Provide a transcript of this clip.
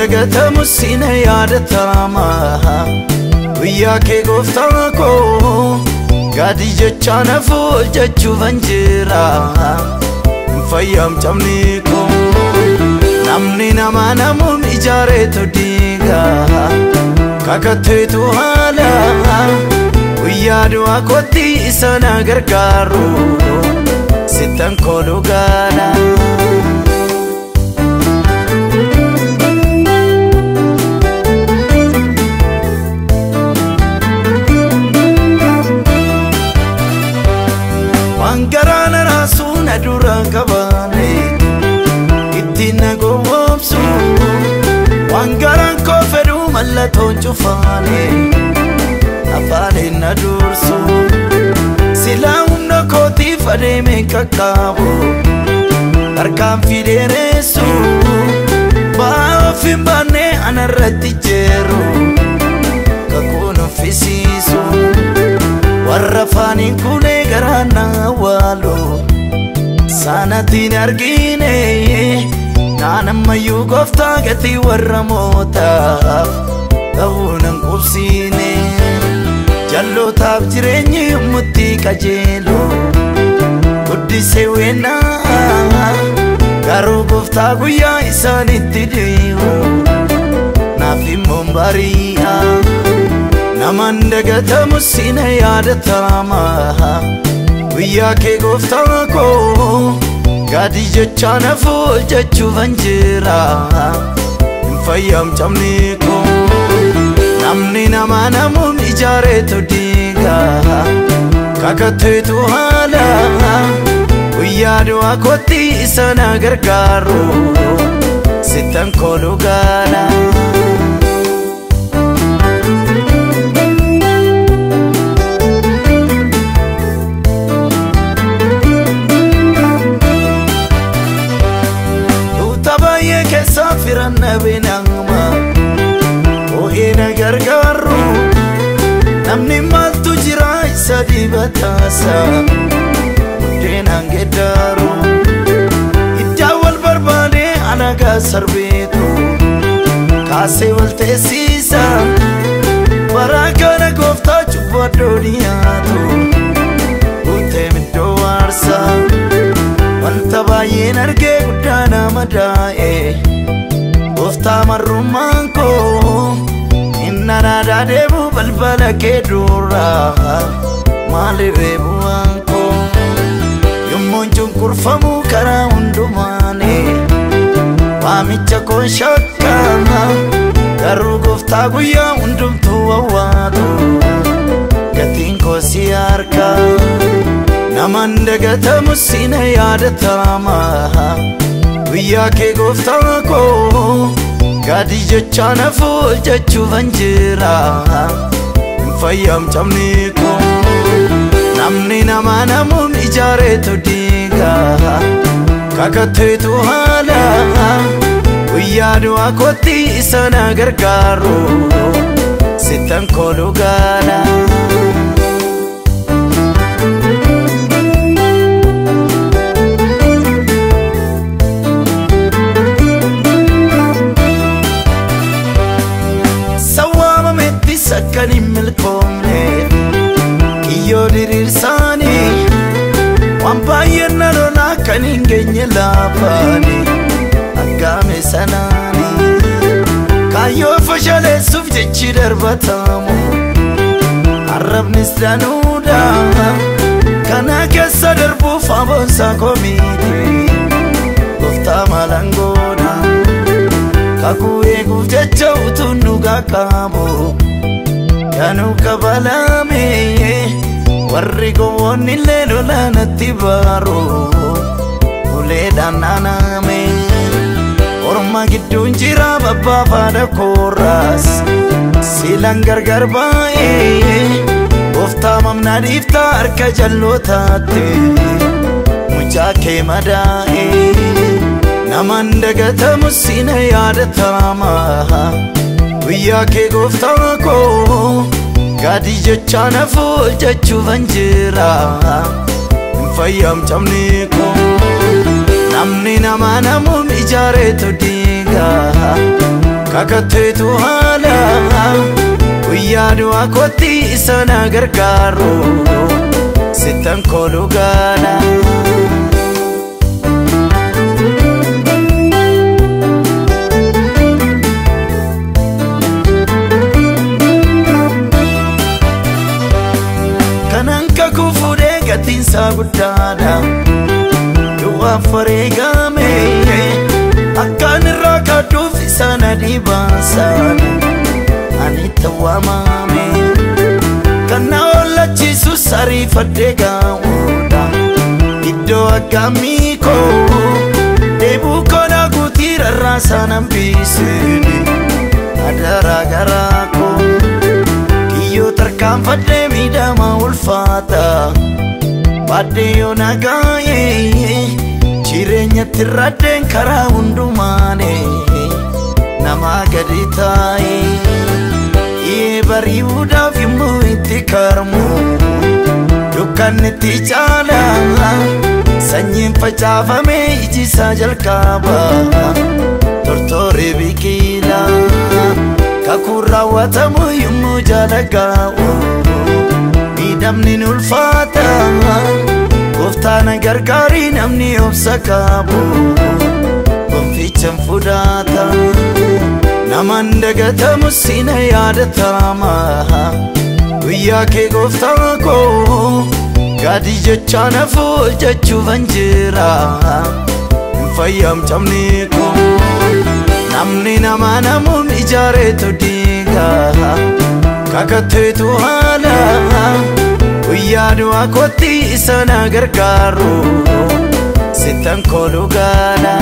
dagatamu sina yaadatama guyyaa kee gooftaa koo gadi jecha nafu jechuufan jira fayyam cabni koo namni nama namuun ijaareetu diiga kakatteetu haala guyyaa du'aa kootti isa na gargaaru sittan kooluu gaala. Waan raasuu na dura qabaane ittiin na gowwoomsu waan garaan koo fedhu mallattoon cufaane afaaniin na dursu silaa humna kootiif adeemee qaqqaabu harkaan fidheeressu ba'aa of hin baanne anarratti jeeru kakuun uffisiisu. Warra afaaniin kulee garaa na awwaalu sanatiin argine naan ammayyuu gooftaa gatii warra mootaaf ta'uu nan qubsiine jallootaaf jireenyi yommutti qajeelu guddisee weennaa garuu gooftaa guyyaa isaanitti dhi'u naaf immoo bari'a. Naman dagatamu sina yaadatama guyyaa kee gooftaa koo gadi jecha nafu jechuufan jira hin fayyam cabni koo namni nama namuun ijaareetu diiga kakatteetu haala guyyaa du'aa kootti isa na gargaaru sittan kooluu gaala. Firanna oo'ee na gargaaru namni maaltu jira isa dibataasa buddeenaan geddaaru iddaa wal barbaade alagaa sarbeetu kaasee wal teessisa bara kana gooftaa cubbuu addoo dhiyaatu guutee iddoo aarsaa wanta baay'een argee guddaa nama daa'e. Gooftaa marrummaan koo inni aadaa deemu balbala kee dura maaliif bu'aan koo yommuun cunqurfamu karaa hundumaani waamicha koon shakkama garuu gooftaa guyyaa hundumtuu wawwaatu gatiin koo si harka naman dagatamu sina yaadatama. Guyyaa kee gooftaa koo gadi jecha nafu jechuufan jira hin fayyam cabni koo namni nama namuun ijaareetu diiga kakatteetu haala guyyaa du'aa kootti isa na gargaaru sittan kooluu gaala. Akkan hin milkoomne kiyyoo diriirsaanii waan baay'een na lolaa kan hin geenye laafaani aggaame sanaanii kaayyoo fashaleessuuf jechi darbatamu arrabnis danuudha kana keessa darbuuf aboonsaa komiiti gooftaa maalaan godha kakuu eeguuf jecha utuun dhugaa qabu. Kanuu kabalame warri gowwoonni illee lolaanatti baaru uleedhaan naaname orma gidduun jira babbaafaadha kooraas silaan gargar baa'ee gooftaa mamnaa dhiiftaa harka jallootaatti mucaa kee madaa'e naman dagatamu sina yaadatama. Guyyaa kee gooftaa koo gadi jecha nafu jechuufan jira hin fayyam cabni koo namni nama namuun ijaareetu diiga. Kakatteetu haala guyyaa du'aa kootti isa na gargaaru sittan kooluu gaala. Kanan kakuu fuudhee gatiinsaa guddaadha. Du'aaf wareegame akkaan irraa kaadhuuf isa na dhiibaasan ani tawwaamame. Kan na ollachiisus ariifadhee gaa'uudha. Iddoo akkamii koo deebuu koo na guutii rarraasaa nan biisine adaraa garaa koo. Kiyyoo tarkaanfadhee miidhama ulfaata baadhee yoo na gaa'ee jireenyatti irraddeen karaa hundumaane namaa gadi taa'ee. Iyyee bari'uudhaaf yommuu itti karmu dukkanni itti caala sanyiin facaafame iji isaa jalqaba tortoree biqila. Kakuun raawwatamu yommuu jaalagaa'u miidhamni ni ulfaata gooftaa na gargaarii namni obsa qabu gonfichaan fudhata. Namaan dagatamu sina yaadatama guyyaa kee gooftaa koo gaadii jechaa nafuu hojjechuufan jira hin fayyamcamne koo. Namni nama namuun ijaareetu diiga kakatteetu haala guyyaa du'aa kootti isa na gargaaru sittan kooluu gaala.